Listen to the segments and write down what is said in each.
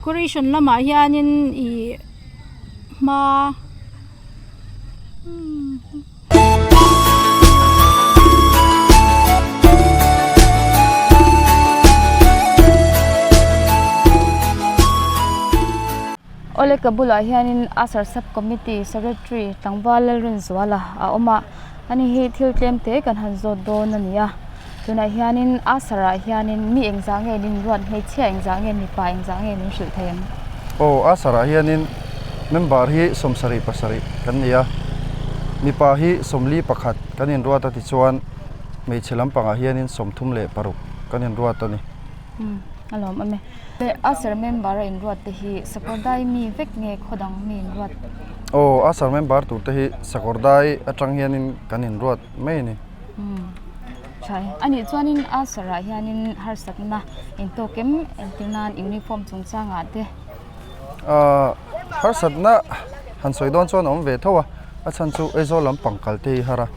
Decoration lamah hianin ih hma Awle ka bulah hianin Asar Sub Committee Secretary Tlangval Lalrinzuala a awm a ani hi thil tlem te kan han zawt dawn a ni a. Tunah hianin Asar-ah hianin mi engzah nge min ruat, hmeichhia engzah nge, mipa engzah nge min hrilh thei ang? Aw, Asar-ah hianin member hi sawmsarih pasarih kan ni a, mipa hi sawmli pakhat kan inruat a tichuan hmeichhe lampangah hianin 36 kan inruat a ni. Umm, a lawm awm e. Asar member a inruat te hi Sakawrdai mi vek nge khawdang mi inruat? Aw, Asar member tur te hi Sakawrdai atang hianin kan inruat mai a ni. Tha e. Anih chuanin Ulcer-ah hianin harsatna intawk em entir nan uniform chungchangah te? Ahh harsatna han sawi dawn chuan a awm ve tho a, a chhan chu Aizawl lampang kal te hi har a,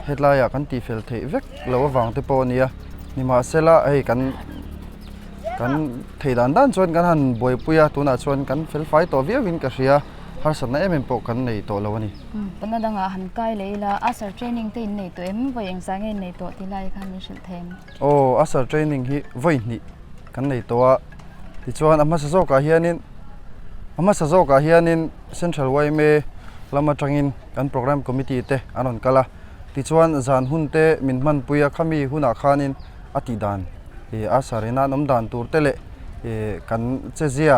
hetlaiah kan tihfel theih vek loh avang te pawh a nia, nimahsela hei kan kan theih dan dan chuan kan han buaipui a, tunah chuan kan felfai tawh viauin ka hria, harsatna em em pawh kan nei tawh lo a ni. Tuna dangah han kai leh ila, Usher training te in nei tawh em? Vawi engzah nge in nei tawh tih lai khan min hrilh thei em? Aw, Usher training hi vawi hnih kan nei tawh a, tichuan a hmasa zawkah hianin a hmasa zawkah hianin Central yma lam atangin kan programme committee te an rawn kal a, tichuan zan hun te min hmanpui a, khami hunah khanin a tih dan ih Usher ina an awm dan tur te leh ih kan chezia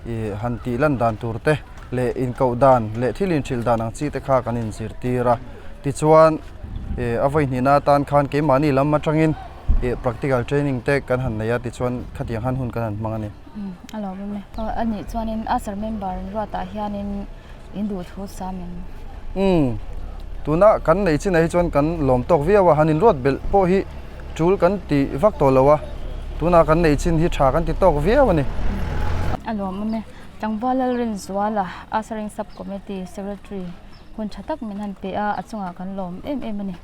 ih han tih lan dan tur te. leh inkoh dan leh thil inhrilh dan ang chi te kha kan inzirtir a tichuan ih a vawi hnihna atan khan keimahni lam atangin ih practical training te kan han nei a tichuan khatiang han hun kan han hmang a ni. Umm a lo awm e. A nih chuanin Asar member ruatah hianin in duh thu sam em? Umm tuna kan neih chinah hi chuan kan lawm tawk viau a han inruat belh pawh hi tul kan ti vak tawh lo a tuna kan neih chin hi tha kan ti tawk viau a ni. A lawm awm e. Tlangval Lalrinzuala, Ushering Sub Committee Secretary hun tha tak min han pe a, a chungah kan lawm em em a ni.